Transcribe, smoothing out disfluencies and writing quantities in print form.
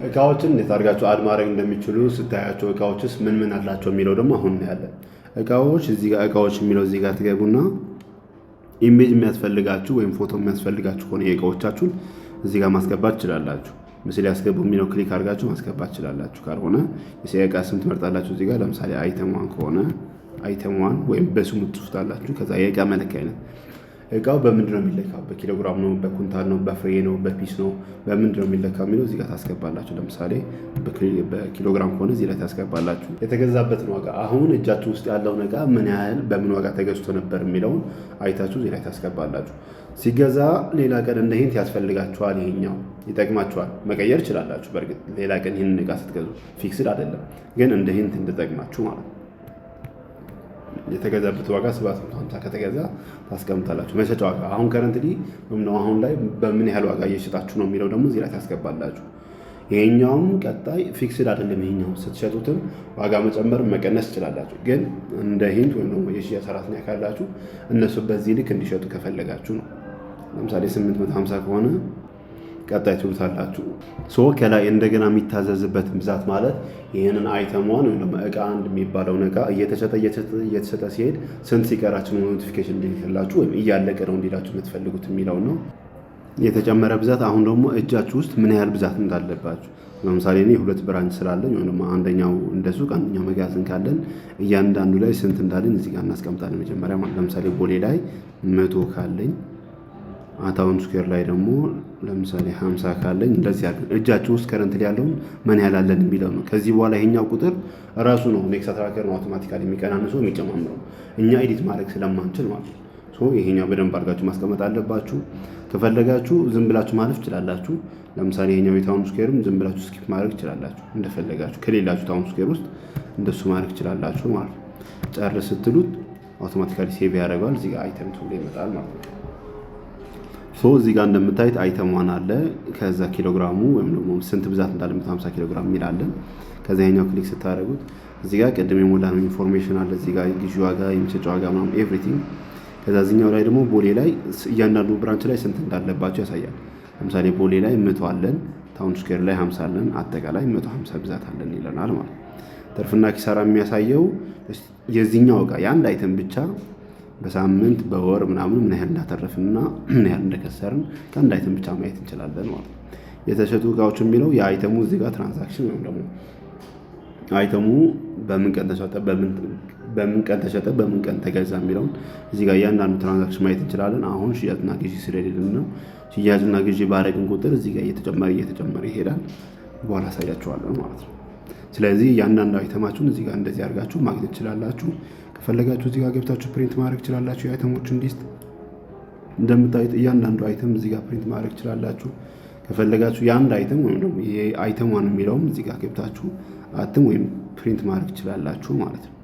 እቃዎችን እንዴት አድርጋችሁ add ማድረግ እንደሚችሉ ስታያቸው እቃዎችስ ምን ምን አላቸው የሚለው ደግሞ አሁን እናያለን። እቃዎች እዚህ ጋር እቃዎች የሚለው እዚህ ጋር ትገቡና image የሚያስፈልጋችሁ ወይም ፎቶ የሚያስፈልጋችሁ ከሆነ የእቃዎቻችሁን እዚህ ጋር ማስገባት ትችላላችሁ። ምስል ያስገቡ የሚለው click አድርጋችሁ ማስገባት ትችላላችሁ። ካልሆነ የእቃ ስም ትመርጣላችሁ። እዚህ ጋር ለምሳሌ item one ከሆነ item one ወይም በስሙ ትጽፉታላችሁ። ከዛ የእቃ መለኪያ አይነት፣ እቃው በምንድን ነው የሚለካው? በኪሎግራም ነው፣ በኩንታል ነው፣ በፍሬ ነው፣ በ piece ነው፣ በምንድን ነው የሚለካው የሚለው እዚህ ጋር ታስገባላችሁ። ለምሳሌ በኪሎግራም ከሆነ እዚህ ላይ ታስገባላችሁ። የተገዛበትን ዋጋ፣ አሁን እጃችሁ ውስጥ ያለውን እቃ ምን ያህል በምን ዋጋ ተገዝቶ ነበር የሚለውን አይታችሁ እዚህ ላይ ታስገባላችሁ። ሲገዛ ሌላ ቀን እንደ hint ያስፈልጋችኋል፣ ይሄኛው ይጠቅማችኋል። መቀየር ይችላላችሁ። በእርግጥ ሌላ ቀን ይህንን እቃ ስትገዙ fixed አይደለም፣ ግን እንደ hint እንድጠቅማችሁ ማለት ነው። የተገዛበት ዋጋ 750 ከተገዛ ታስቀምጣላችሁ። መሸጫ ዋጋ አሁን currently ወይም ደግሞ አሁን ላይ በምን ያህል ዋጋ እየሸጣችሁ ነው የሚለው ደግሞ እዚህ ላይ ታስገባላችሁ። ይሄኛውም ቀጣይ fixed አይደለም። ይሄኛው ስትሸጡትም ዋጋ መጨመር መቀነስ ትችላላችሁ። ግን እንደ hint ወይም ደግሞ የሽያጭ ሰራተኛ ካላችሁ እነሱ በዚህ ልክ እንዲሸጡ ከፈለጋችሁ ነው። ለምሳሌ 850 ከሆነ ቀጣይ ትሉታላችሁ። So ከላይ እንደገና የሚታዘዝበትን ብዛት ማለት ይህንን item one ወይም ደግሞ እቃ አንድ የሚባለውን እቃ እየተሸጠ እየተሸጠ ሲሄድ ስንት ሲቀራችሁ ነው notification እንዲልክላችሁ ወይም እያለቀ ነው እንዲላችሁ የምትፈልጉት የሚለው ነው። የተጨመረ ብዛት፣ አሁን ደግሞ እጃችሁ ውስጥ ምን ያህል ብዛት እንዳለባችሁ። ለምሳሌ እኔ ሁለት branch ስላለኝ ወይም ደግሞ አንደኛው እንደ ሱቅ አንደኛው መጋዘን ካለን እያንዳንዱ ላይ ስንት እንዳለን እዚህ ጋር እናስቀምጣለን። መጀመሪያ ለምሳሌ ቦሌ ላይ 100 ካለኝ፣ Town Square ላይ ደግሞ ለምሳሌ 50 ካለኝ እንደዚህ ያለ እጃችሁ ውስጥ currently ያለውን ምን ያህል አለን የሚለው ነው። ከዚህ በኋላ ይሄኛው ቁጥር ራሱ ነው፣ Nexa Tracker ነው automatically የሚቀናንሰው የሚጨማምረው፣ እኛ edit ማድረግ ስለማንችል ማለት ነው። So ይሄኛው በደንብ አድርጋችሁ ማስቀመጥ አለባችሁ። ከፈለጋችሁ ዝም ብላችሁ ማለፍ ትችላላችሁ። ለምሳሌ ይሄኛው የ Town Square ም ዝም ብላችሁ skip ማድረግ ትችላላችሁ። እንደፈለጋችሁ ከሌላችሁ Town Square ውስጥ እንደሱ ማድረግ ትችላላችሁ ማለት ነው። ጨርስ ስትሉት automatically save ያደርገዋል። እዚህ ጋር item two ብሎ ይመጣል ማለት ነው። So እዚህ ጋር እንደምታዩት item one አለ። ከዛ ኪሎግራሙ ወይም ደግሞ ስንት ብዛት እንዳለ 150 ኪሎ ግራም የሚል አለን። ከዛ ይሄኛው click ስታደርጉት እዚህ ጋር ቅድም የሞላነው information አለ። እዚህ ጋር ግዢ ዋጋ፣ የመሸጫ ዋጋ ምናምን everything። ከዛ እዚህኛው ላይ ደግሞ ቦሌ ላይ እያንዳንዱ branch ላይ ስንት እንዳለባቸው ያሳያል። ለምሳሌ ቦሌ ላይ 100 አለን፣ Town Square ላይ 50 አለን፣ አጠቃላይ 150 ብዛት አለን ይለናል ማለት ነው። ትርፍና ኪሳራ የሚያሳየው የዚህኛው እቃ የአንድ item ብቻ በሳምንት፣ በወር ምናምን ምን ያህል እንዳተረፍንና ምን ያህል እንደከሰርን ከአንድ item ብቻ ማየት እንችላለን ማለት ነው። የተሸጡ እቃዎች የሚለው የ item ኡ እዚህ ጋር transaction ወይም ደግሞ item ኡ በምን ቀን ተሸጠ፣ በምን ቀን ተገዛ የሚለውን እዚህ ጋር እያንዳንዱ transaction ማየት እንችላለን። አሁን ሽያጭና ግዢ ስለሌለን ነው። ሽያጭና ግዢ ባረግን ቁጥር እዚህ ጋር እየተጨመረ እየተጨመረ ይሄዳል። በኋላ አሳያችኋለሁ ማለት ነው። ስለዚህ እያንዳንዱ item ኣችሁን እዚህ ጋር እንደዚህ አድርጋችሁ ማግኘት ትችላላችሁ። ከፈለጋችሁ እዚህ ጋር ገብታችሁ print ማድረግ ትችላላችሁ። የ item ኦችን list እንደምታዩት እያንዳንዱ item እዚህ ጋር print ማድረግ ትችላላችሁ። ከፈለጋችሁ የአንድ item ወይም ደግሞ የ item one የሚለውም እዚህ ጋር ገብታችሁ አትም ወይም print ማድረግ ትችላላችሁ ማለት ነው።